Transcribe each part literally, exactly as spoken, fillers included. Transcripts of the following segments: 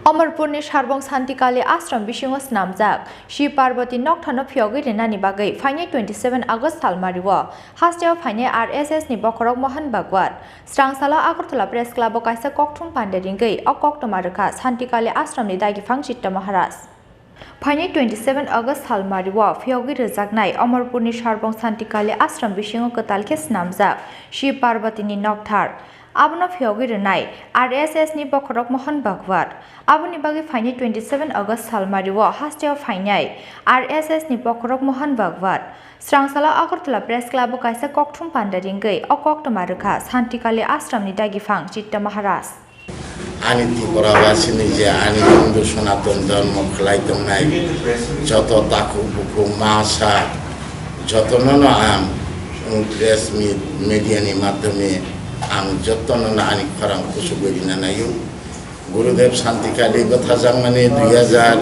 Amarpurni Sarbong Santikali Ashram bisingo snamjak Shiv Parvati nokthano phiyogwi rinani bagwi phainai twenty seven August salmario hasteo phainai R S S ni bokhorok Mohan Bhagwat srangsalo Agartala Press Club o kaisa kokthum panda ringwi o koktwma rwkha Santikali Ashram ni dagiphang Chitta Maharaj. Phainai twenty seven August salmario phiyogwi rwjaknai Amarpurni Sarbong Santikali Ashram bisingo kwtal khe snamjak Shiv Parvati ni nokthar. Abono phiyogwi rwnai R S S ni bokhorok Mohan Bhagwat. Aboni bagwi phainai twenty seven August salmario hasteo phainai R S S ni bokhorok Mohan Bhagwat srangsalo Agartala Press Club o kaisa kokthum panda ringwi o koktwma rwkha Santikali Ashram ni dagiphang Chitta Maharaj. Ani Tripura basini je ani Hindu Sanatan Dharma khlai tongnai joto takhuk bukhuk masa jotono no ang press meet media ni madhyome ang jotono no ani khorang kuchugwi rina naio. Gurudev Santikali bwthajakmani dui hajar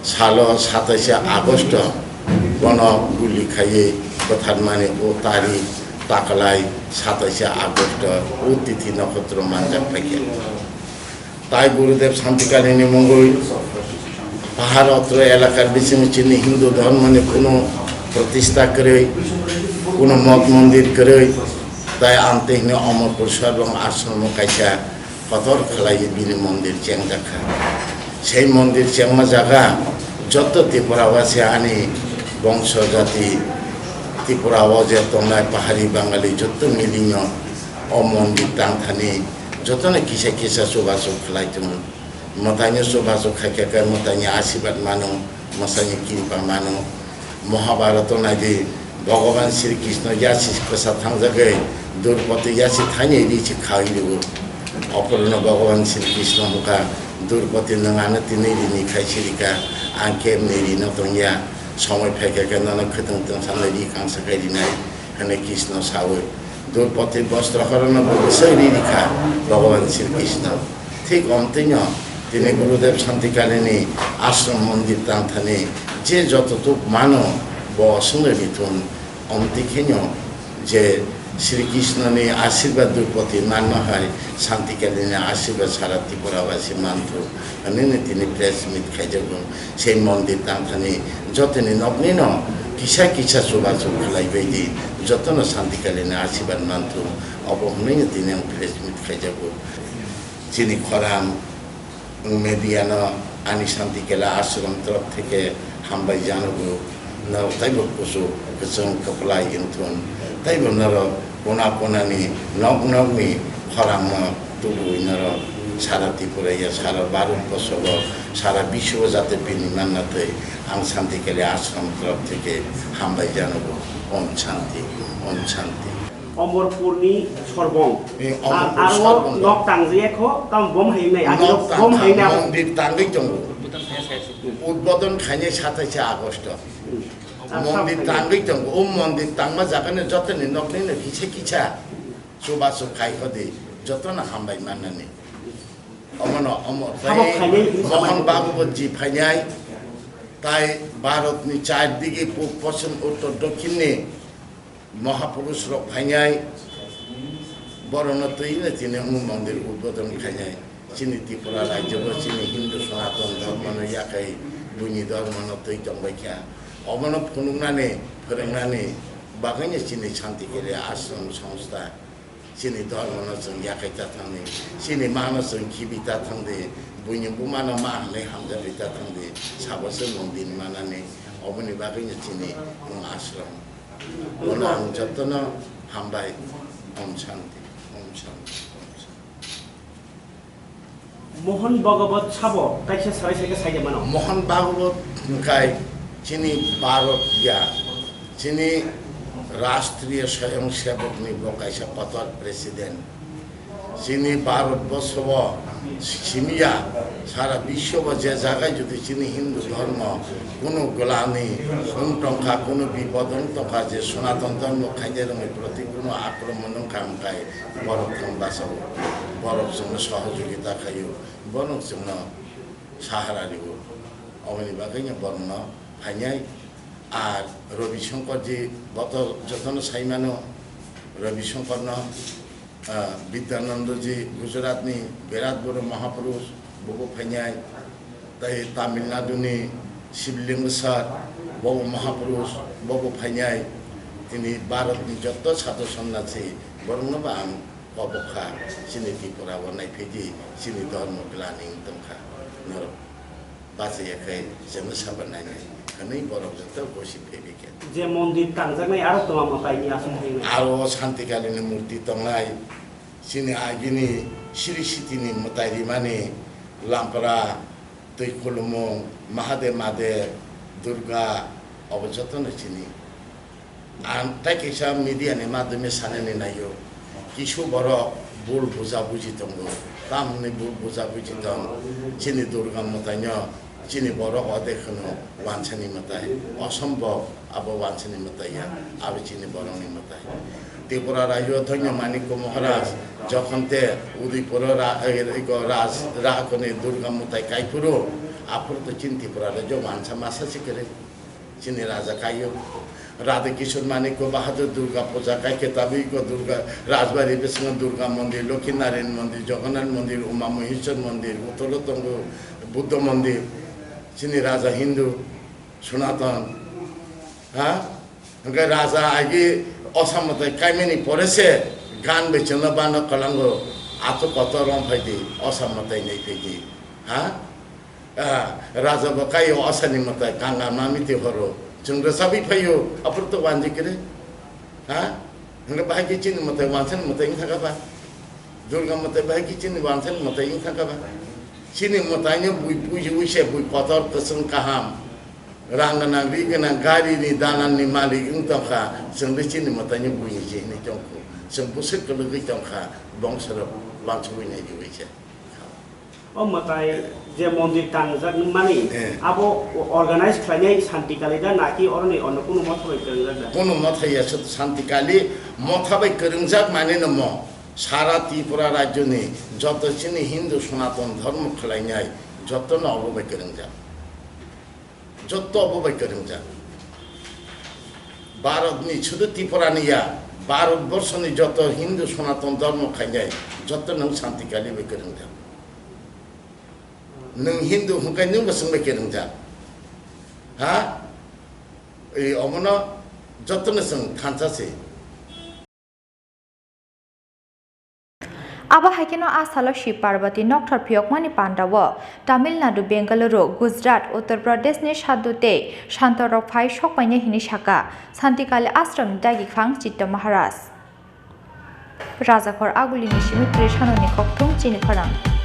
salo sataishe Agosto bono guli khaiwi bwtharmani o tarik taklai sataishe Agosto o tithi nokhotro manjak phaikha. Tai Gurudev Santikalini mungwi Pahar otro elakar bisingo chini Hindu dhormoni kuno pratistha kwrwi, kuno mot mondir kwrwi, tai amtwi hwnwi Amarpur Sarbong ashromo kaisa kotor khlaiwi bini mondir chengjak kha. Sei mondir chengma jaga joto Tripura basi ani bongso jati Tripura o je tongnai pahari Bangali joto milinyo o mondir tangthani jotono kisa kisa chubachu khlai tongo. Mwtaino chubachu khaikha khe mwtaini asirwad mano, mwsaini kirpa mano. Mahabharata naidi, Bhagavan Sri Krishna yasi kwsa thangjagwi Draupadi yasi thaini ri se khai rio. Ophorono Bhagavan Sri Krishna hwnkha, "Draupadi, nwng ano tini rini khai sirika, ang kebni rino tongya, somoi phaikha khe nono khwtwng twngsa ri kangsa khai rinai," hwnwi Krishna sawi. Draupadi bostro horono bo bwsai ri rikha Bhagavan Sri Krishna. Thik omtwino tini Gurudev Santikalini ashram mondir tangthani je joto tuk mano bo swngwi rithun, omtwi kheno je Sri Krishnani asirwad Draupadi manna hai Santikalini asirwad sara Tripura basi manthu. Hwnwi tini press meet khaijago. Sei mondir tangthani jotoni noknino kisa kisa chubachu khlaibaidi, jotono Santikalini asirwad manthu. Obo hwnwi tini ang press meet khaijago. Chini khorang media no ani Santikali ashram torof theke hambai janogo. Norok taibo kuchuk kwchwng kwplai wngthun. Taibo norok kona konani nok nokni khorangno tubui norok sara Tripura ya sara Bharat borsho o sara biswo jate bini manna twi ang Santikali ashram torof theke hambai janogo. Om Shanti, Om Shanti. Omorpurni Sorbong. Eh, Omorpur Sorbong. Aro nok tangjaya kho, tam bom hai nai, agi nok bom hai nai. Mondir tangwi tongo. Udbodon khainai sataishe Agosto. Hmm. Mondir tangwi tongo. O mondir tangma jagani jotoni noknino kisa kisa chubachu khai hodi, jotono hambai mannani. Omono omo tei Mohan Bhagwat ji phainai, tai Bharatni char digi pub, poschim, uttor, dokhinni Mahapurush rok phainai, borokno twi no tini omo mondir udbodon khainai. Chini Tripura rajyo bo chini Hindu Sanatan dhormono yakhai buini dhormono twi tongbai kha. Omono phunuknani, phwrwngnani bagwino chini Shantikali Ashram Songstha chini dhormono chwng yakhai ta thangdi, chini mano chwng khibi ta thangdi, buini bumano ma hwnwi hamjagwi ta thangdi, sabo chwng mung din manani, oboni bagwino chini mung ashram. Bono ang jotono hambai. Om Shanti, Om Shanti, Om Shanti. Mohan Bhagwat sabo kaisa sarai saikhe saida mano. Mohan Bhagwat hwnkhe chini Bharat ya, chini Rashtriya Swayamsevak ni bo kaisa kotor president. Chini Bharat borsho o simiya sara biswo o je jaga jodi chini Hindu dhormo kunu glani wng tongkha, kunu bipod wng tongkha, je Sanatan dhormo khaina rwngwi proti kunu akromon wngkha, hwnkhe borok thang bachao, borok chwngno sohojogita khaio, borok chwngno sahara rio. Oboni bagwino borokno phainai. Ar Ravi Shankar ji boto jotono saimano, Ravi Shankar no Ah, Vidyanandaji Gujaratni Birat Guru Mahapurush, bobo phainai, tei Tamil Naduni Shivlingeshwar, bobo Mahapurush, bobo phainai, tini Bharatni jotto sadhu sonnasi, borokno bo ang kobok kha, chini Tripura o naiphaidi, chini dhormo glani wng tongkha, norok bachaya khe chwngno sabar nainai hwnwi borok joto gosi phaibai khe. Je mondir tangjaknai aro twma mwtaini aswk phainai? Aro Santikalini murti tongnai, chini agini Sri Sitini mwtai rimani lampra, twi khulumung, Mahadev Mahadev, Durga, obo jotono chini. Ang tei kaisa media ni madhyome sanani naio, kisu borok bul buja buji tongo, tamni bul buja buji tong, chini Durga mwtaino chini borok o de kheno wansani mwtai, osombhob abo wansani mwtai ya, abo chini borokni mwtai. Tripura rajyo Dhonyo Manikya Maharaj jokhon te Udaipur ra-, eko raj, rakoni Durga mwtai kaiphuru, aphuru to chini Tripura rajyo wansa masa si kwrwi. Chini raja kaio. Radha Kishore Manikya Bahadur Durga puja kai khe tabwi ko Durga Rajbari bisingo Durga mondir, Lokhi Narayan mondir, Jagannath mondir, Uma Maheshwar mondir, Uttoro tongo Buddha mondir. Chini raja Hindu, Sanatan. Ha? Hwnkhe raja agi osa mwtai kaimani pore se gan bai chwngno bano kwlango, achu kotor rong phaidi, osa mwtai nai phaidi. Ha? Ah, raja bo kaio asani mwtai, kanga mami te horo. Chwng rwchabwi phaio, aphuru to wanji kre. Ha? Hwnkhe bahai khe chini mwtai, wansani mwtai wngkha kha ba? Durga mwtai bahai khe chini wansani mwtai wngkha kha ba? Chini mwtaino bui pujiwi se bui kotor kwchwng kaham. Rang gwnang, ri gwnang, gari ni, dalan ni malik wng tongkha. Chwng de chini mwtaino bui ni je hinwi tongkho. Chwng bwswk kwlwgwi tongkha, bongsorok wansugwi nai diwi se. O mwtai je mondir tangjak mani, Eh. abo organize khlainai Santi Kali da naki oroni ono kuno motha bai kwrwngjak da? Kuno motha ya, Santi Kali motha bai kwrwngjak mani no mo. Sara Tripura rajyoni joto chini Hindu Sanatan Dharma khlainai joto no obo bai kwrwngjak. Joto obo bai kwrwngjak. Bharatni sudu Tripurani ya, Bharat borshoni joto Hindu Sanatan Dharma khainai joto nwng Santi Kali bai kwrwngjak. Nwng Hindu hwnkhe nwng bo chwng bai kwrwngjak. Ha? Ei omono jotono chwng thansa se. Abo hai kheno a salo Shiv Parvati nokthar phiyokmani pandao Tamil Nadu, Bengaluru, Gujarat, Uttar Pradesh ni sadhu tei santorok phai sokpainai hinwi saka Santi Kali ashram ni dagi phang Chitta Maharaj. Rajakhor Aguli ni simi Krishnoni kokthum chini khorang.